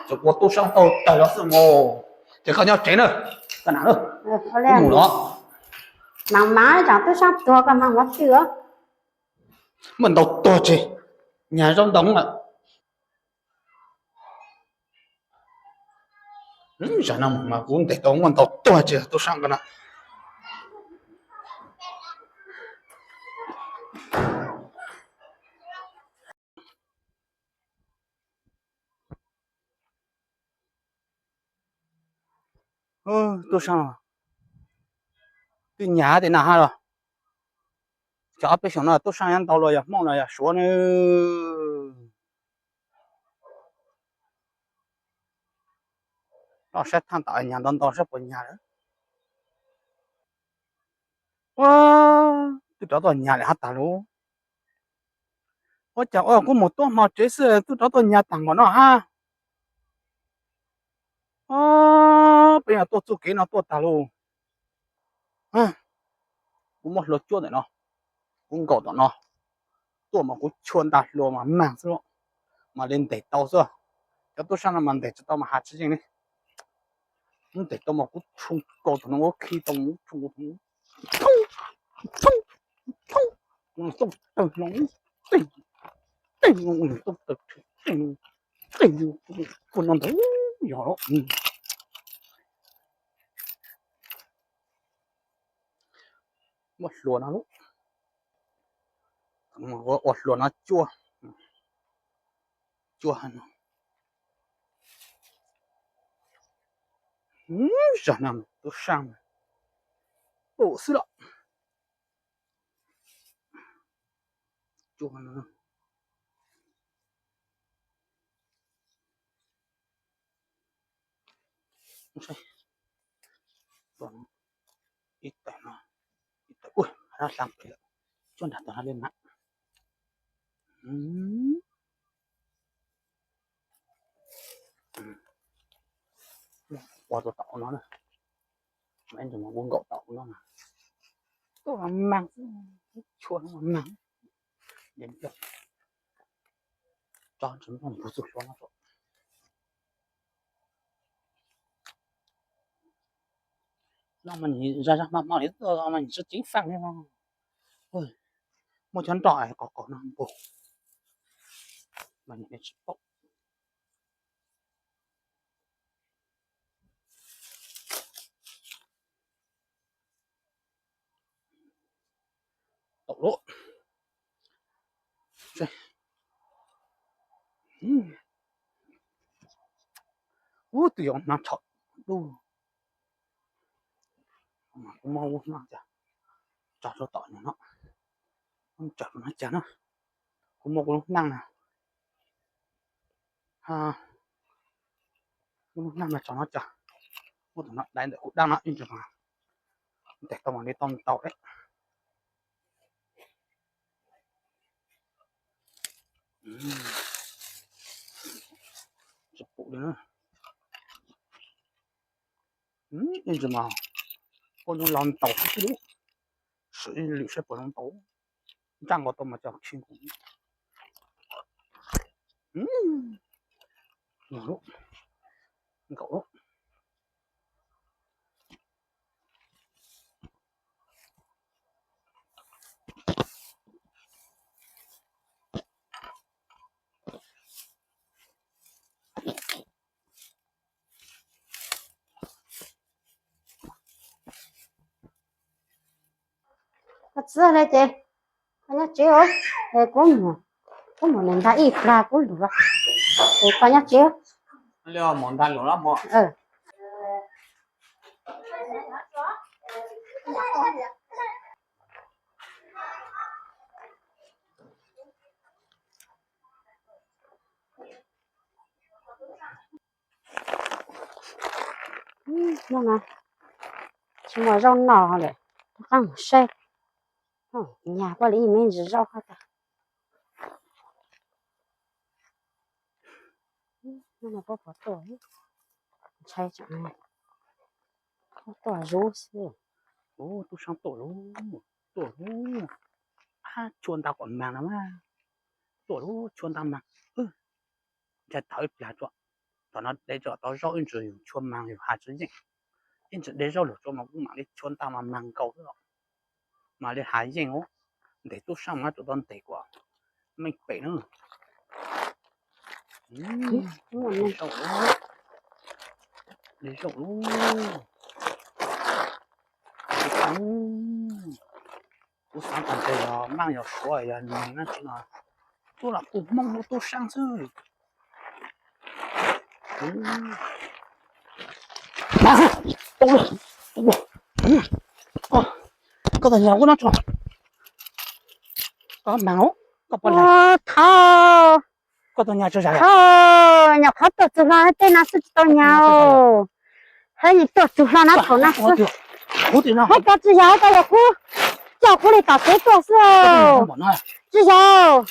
Ces ua tub sab tau tag los xwb mus, ces koj nyob tsev na, koj nam na, mus los. Mas mas tsam tub sab tuag koj mas mus twg? Muaj ntau tuag tsis nyag zaub ntoo lawm. Zam no mas kuv ntes tau muaj ntau tuag tsis tub sab ko na. Tub sab, twb nyag tias na ha los. Cov ob peb xyoos no tub sab nyob ntau los yog Hmoob los yog Suav ne. Loj saib thaj tom nyag ntau ntau saib puas nyag lawm. Ua, twb rov tau nyag lawm hab tag lauj. Ua cas ua kuv mus tuab hmo tsev xwb twb rov tau nyag tag npaum no hab. Peb yog tuaj txuj kev no tuaj tag lauj. Kuv muab hlua cuab ntawm no, kuv nkaum tom no, tuaj mas kuv chua nta hlua mas mag xwb, mas li ntes tau xwb. Cov tub sab no mas ntes tsis tau mas has tsis yeej li. Kuv ntes tau mas kuv tshoo kaus thaum no, kuv khi tau kuv tshoo kaus thaum no, tshoo, tshoo, tshoo, tawg hlo, tej, tej, tawg, tej, tej, kuv no ntawd yog muab hlua no lub, ua hlua no cuab, cuab no. Zag no tub sab pum xwb los. Cuab no. Ib tais no, ib tais, ua, hab hla pem lawm, cuab nrag tau hab li mas. Ua rau tom no na, ib ntsis mas ua nkaum tom no na, tuaj mas mag, tshua no mas mag. Tso tsis muaj mus txug hlua no tso. No mas nim zag zag hmo hmo li tuaj mas nim tsis ceev faj li no. Muaj cov nroj qos qos no npog mas nim tsis paub. Tau lawm. Ub, twb yuav hnav tshom dub. Kuv muab lub hnab cas tso rau tom no, tso rau no cas na. Kuv muab kuv lub hnab na, kuv lub hnab no tso no cas, muab tus no dai ntawm kuv dab no ib ntsis mas ntes tau mam li tau ntau. Tsis pum li na. Ib ntsis mas kuj nyuaj los ntaus xwb xwb lub, sim lwm saib puas zoo ntaus. Ntsaj nkaus tau mas cov khi nkaus. Nkaus lawm. Koj txiv ne ces koj nyob tsev os, es kuv mus, kuv mus nrhiav ib plag kuv lug los, es koj nyob tsev. Hnub no tsis muaj zaub noj lawm, rov qab mus saib, nyag puab li me ntsis zaub hab tag. Hnub no puab puas tuaj, ntshai tsam puab tuaj zuv xwb. Ub, tub saab tuaj lauj, tuaj lauj. Ab, tshua nta kom mag no mas. tuaj lub tshuab ntaj mag. Ntshai tawv plag tso, thaum no de tso tau zaub ib ntsis yus tshuab mag yus has tsis yeej. Ib ntsis de zaub lug tso mas kuv mam li tshuab ntaj mag mag nkaus xwb os, mam li has yeej os. Ntes tub sab mas tsuas tau ntes kom meej pem na. De zaub lub. Kuv xav tas ntshe yog Maj yog Suav yog neeg no tsis no, tuaj los kuj Hmoob lub tub sab xwb. Koj tus nyag ua no tso, koj mag, koj puas lag? Thov, koj tus nyag tso zam, thov, nyuam qhuav tuaj txug hlo tej no xwb tsis tau nyag. Hab, tuaj txug hlo na thaum no xwb. Hab, koj tsis yog, koj yog qub, coj qub li tom kev tuaj xwb. Tsis yog,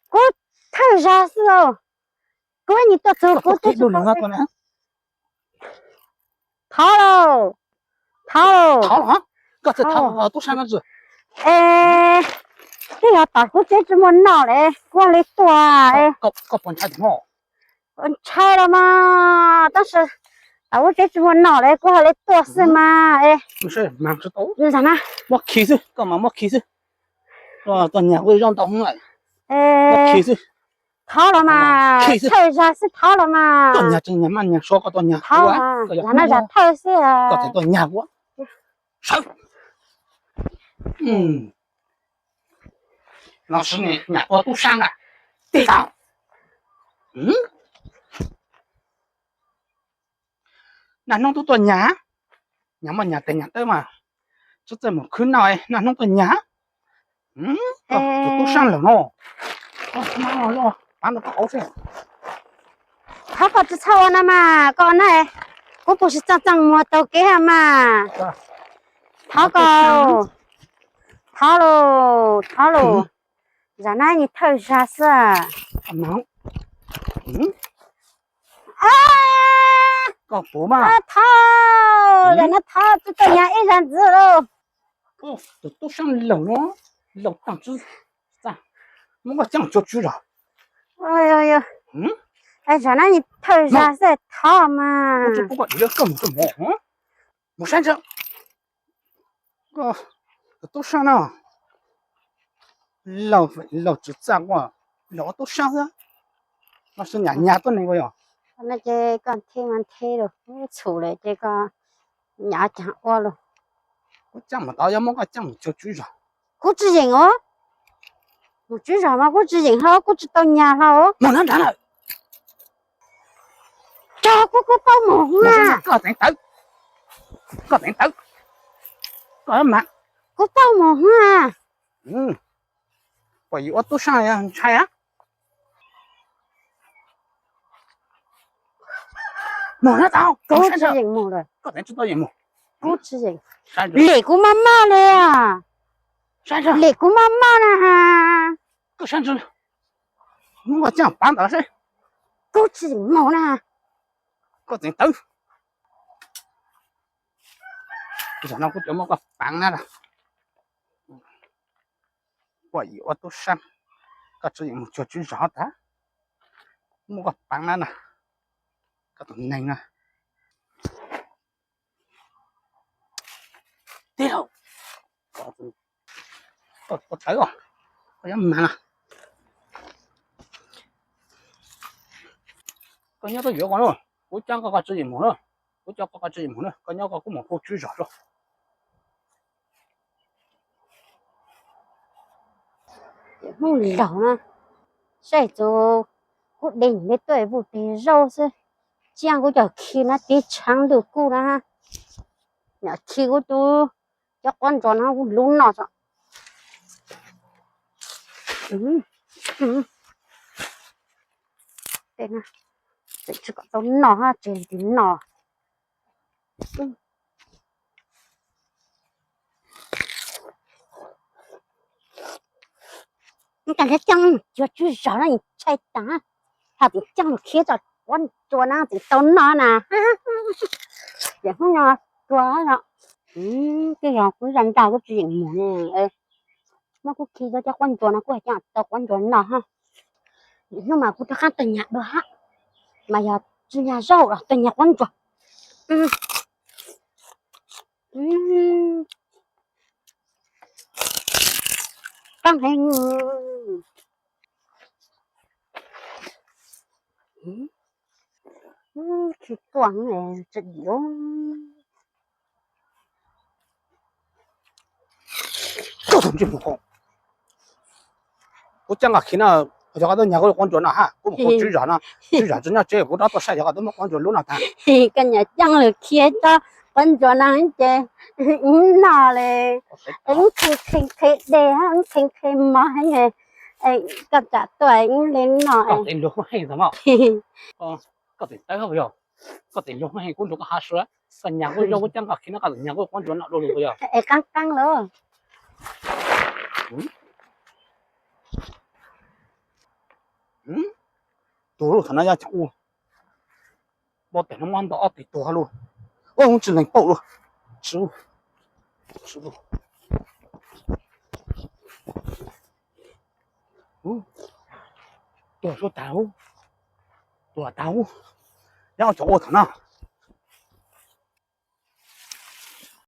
kuv thawj zag xwb os. Kuv ib nyuag tuaj txug kuv twb tsis tau. Thov lauj, thov lauj. Es, twb yog tom kuv tsev tsis muaj noj li kuv li tuaj. Ntshai los mas, tab sis tom kuv tsev tsis muaj noj li kuv li tuaj xwb mas. Muab khi xwb, koj mas muab khi xwb. Tau nyag kuv zaub ntau hwv lawm. Muab khi xwb. Thov los mas, thawj zag xwb thov los mas. Koj nyag tseem nyag maj nyag suav koj tau nyag kuv, yog no zag thawj xwb. Koj tseem tau nyag kuv. Sawv. Los sis nyam ua tub sab na, tig tau. Naj hnub tuaj tuaj nyag, nyag muaj nyag tes nyag tawb mas tsis txawj mus khwv noj, naj hnub tuaj nyag. Tus tub sab lawm no. Thov koj tsis txhob ua no mas, koj na, kuv puas tsis txaj txaj muag taug kev ha mas. Thov koj, thov lauj, thov lauj. Zam no ib thawj zag xwb. Koj puas mas? Thov, zam no thov tsis tau nyag ib zag ntxiv lauj. Tus tub sab laus no, laus tag tsis txaj, muab koj coj mus cuag tswv zos. Zam no ib thawj zag xwb thov mas. Mus saib ntsia, koj tus tub sab no, laus tsis txaj, laus ua tub sab xwb, no xwb nyam nyag tuab neeg ua yog. No ces koj nthi mas nthi lauj, txhum lawm ces koj nyam caag ua lauj. Kuv coj mus tod yuav muab koj coj mus cuag tswv zos. Kuv tsis yeem os. Mus tswv zos mas kuv tsis yeem hlo, kuv tsis tau nyag hlo. Mus nrad lawm. Tso kuv, kuv paub mus na. Koj tseem tawv, koj tseem tawv, koj mas. Kuv paub mus na. Puas yus ua tub sab ntshai a? Mus na tau, kuv tsis yeem mus lawm. Koj tseem tsis tau yeem mus. Kuv tsis yeem. Lim kuv maj maj li. Lim kuv maj maj na. Koj saib ntsis, muab koj coj pav ntawd seb. Kuv tsis yeem mus na. Koj tseem tawv. Zaum no kuv cov muab koj pav na. Koj yim ua tub sab, koj tsis yeem mus cuag tswv zos tas, muab koj pav na na. Koj tus neeg na. Tij laug, koj tawv os, koj yuav mag na. Koj nyob tuaj yuav koj na, kuv coj koj, koj tsis yeem mus na, kuv coj koj, koj tsis yeem mus na, koj nyob koj, kuv mus hu tswv zos tso. Hmoob laug na, saib txug kuv de nyiam li tuaj vuj teg zaub xwb, tsiaj kuv cov khi na tiv tshaav ntuj kuj na, nyam khi kuv tus cov quav ntsuas no kuv luv noj tso. Tseem tsis kom tau noj hab tseg tis noj. Coj mus cuag tswv zos no ntshai tas, ho tseem coj mus khi tso quav ntsuas no tseem tau noj na. Ces hnub no tua no, twb yog kuv zaj nrag kuv tsis yeem mus. Muab kuv khi rau cov quab ntsuas no kuv hais coj tau quab ntsuas noj ha. Hnub mas kuv rov qab tawm nyam dua hab, mas yog tsis nyag zaub los tawm nyag quab ntsuas. Qab heev. Tsis tuaj tsis dim. Kuv coj koj khi no, yog koj tub nyag kuv quab ntsuas no ha, kuv mus kuv tswv zos no, tswv zos tsis nyob tsev, kuv rov tuaj saib yog koj tub muab quab ntsuas lub no tag. Koj nyuam coj lug khi tsob quab ntsuas no ces wb noj le, wb qhee qhee qhe dej, wb qhee qhee mov, koj tsam tuaj wb le noj. Koj tes luag kuj heej tag mas. Koj tes tawb yog, koj tes luag kuj heej, kuv nrug koj hav sua, koj nyag kuv zaub, kuv coj koj khi no, koj nyag kuv quab ntsuas no dua lug yog. Es qab qab lawm. Tuag lawm, thaum no yog cov ua, npau tes no muab ntau ob teg tuag lawm. Tsis lees paum lawm. Tuag suab tag, tuag tag. Nyob cov ua thaum no.